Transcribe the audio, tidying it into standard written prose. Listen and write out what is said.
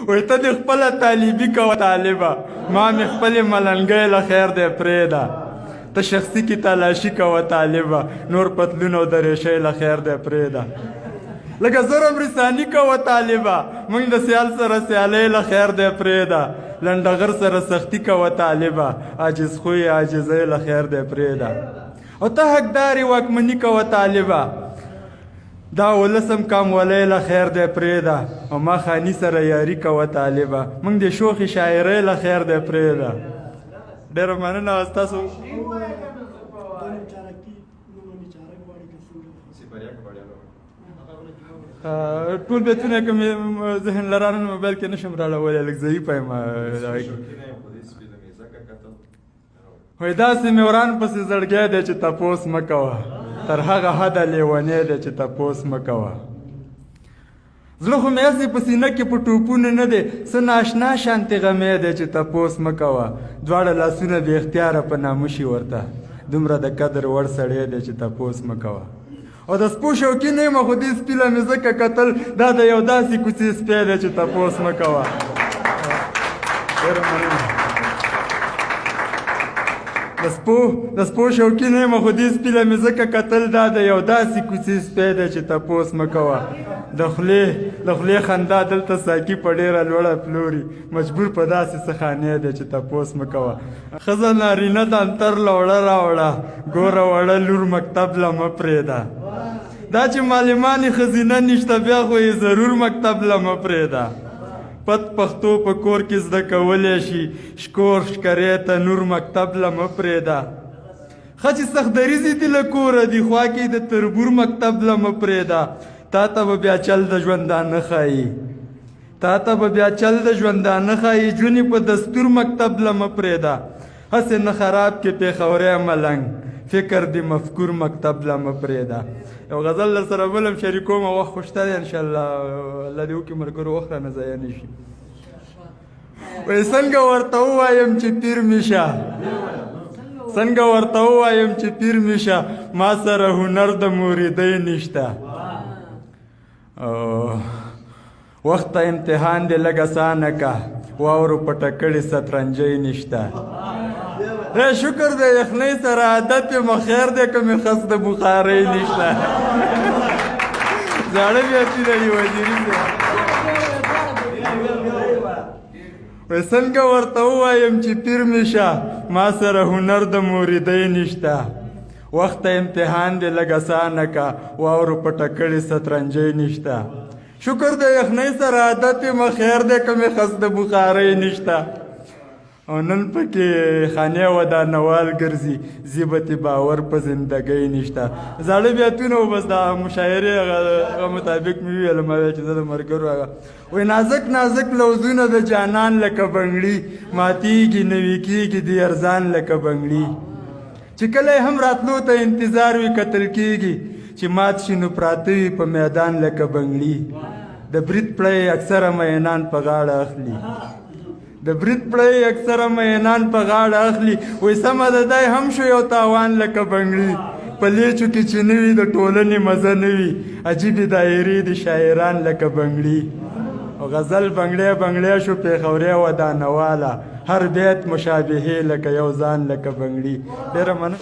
وای ته دې خپله طالبي کوه طالبه، ما مې خپلې ملنګۍ له خیر دی پرېږده. ته شخصي کې تلاشي کوه طالبه، نور پتلون او درېشۍ له خیر دی پرېږده. لکه زرم رساني کوه طالبه، موږ د سیال سره سیالۍ له خیر دی پرېږده. لنډغر سره سختي کوه طالبه، عاجز خوی عاجزۍ له خیر دی پرېږده. او ته حقدارې واکمني کوه طالبه، دا ولسم کامولۍ له خیر دی پرېږده. او ما خاني سره یاري کوه طالبه، موږ دې شوخې شاعرۍ له خیر دی پرېږده. ډېره مننه ستاسو. ټول بیتونه که مې ذهن له رانه موبایل کې نشم راړولی، لږ ضعیفه یم. وای داسې مې وران پسې زړګی دی چې تپوس مه کوه، تر هغه حده لیونی دی چې تپوس مه کوه. زړه خو مې هسې په سینه کې په ټوپونو نه دی، څه ناشنا شانتې غمی دی چې تپوس مه کوه. دواړه لاسونه بې اختیاره په ناموشي ورته، دومره د قدر وړ سړی دی چې تپوس مه کوه. او د سپو شوقي نه یم، خو دې سپي له مې ځکه کتل، دا د یو داسې کوڅې سپی دی چې تپوس مه کوه. ډېره مننه. د سپو شوقي نه یم، خو دې سپي له مې ځکه کتل، دا د یو داسې کوڅې سپی دی چې تپوس مه کوه. د خولې خندا دلته ساکي په ډېره لوړه پلوري، مجبور په داسې څه خانې دی چې تپوس مه کوه. ښځه نارینه د انتر له وړه راوړه، ګوره وړه لور مکتب له مه پرېږده. دا چې معلمانې ښځینه نشته، بیا خو یې ضرور مکتب له مه پرېږده. پت پښتو په کور کې زده کولی شي، شکور ښکرې ته نور مکتب له مه پرېږده. ښه چې سخت دریځي دي له کوره دي، خوا کې د تربور مکتب له مه پرېږده. تا ته به بیا چل د ژوندانه ښایي، تا ته به بیا چل د ژوندانه ښایي، جونې په دستور مکتب له مه پرېږده. هسې نه خراب کې پېښوری ملنګ، فکر دې مفکور مکتب له مه پرېږده. یو غزل در سره بل هم شریکوم، وخت خو شته دی انشاءالله، الله دې وکړي ملګرو وخت رانه ضایع نه شي. وایي څنګه ورته ووایم چې پیر مې شه، څنګه ورته ووایم چې پیر مې شه، ما سره هنر د مریدۍ نشته. وخت ته امتحان دې لږ اسانه که، واورو پټه کړې سترنجۍ نشته. شکر دی یخنۍ سره عادت یم، خیر دی که مې خس د بخارۍ نشته. زاړه بیتونه دي وزیري صاحب. څنګه ورته ووایم چې پیر مې شه، ما سره هنر د مریدۍ نشته. وخت ته امتحان دې لږ اسانه که، واورو پټه کړې سترنجۍ نشته. شکر د یخنۍ سره عادت یم، خیر دی که مې خس د بخارۍ نشته. او نن پکې خانې ودانوال ګرځي، ځي به تې باور په زندګۍ نشته. زاړه بیتونه و، بس د مشاعرې هغه مطابق مې وویل، ما ویل چې زه د ملګرو هغه وایي نازک نازک لوزونه د جانان لکه بنګړي، ماتېږي نوي کېږي دي ارزان لکه بنګړي. چې کله یې هم راتلو ته انتظار وي کتل کېږي، چې مات شي نو پراته وي په میدان لکه بنګړي. د برید پړه یې اکثره مینان په غاړه اخلي، د برید پړه یې اکثره مینان په غاړه اخلي. وایي سمه ده دی هم شو یو تاوان لکه بنګړي. په لیچو کې چې نه وي د ټولنې مزه نه وي، عجیبې دایرې دي شاعران لکه بنګړي. او غزل بنګړی بنګړی شو پېښوری ودانواله، هر بیت مشابهې لکه یو ځان لکه بنګړي. ډېره مننه.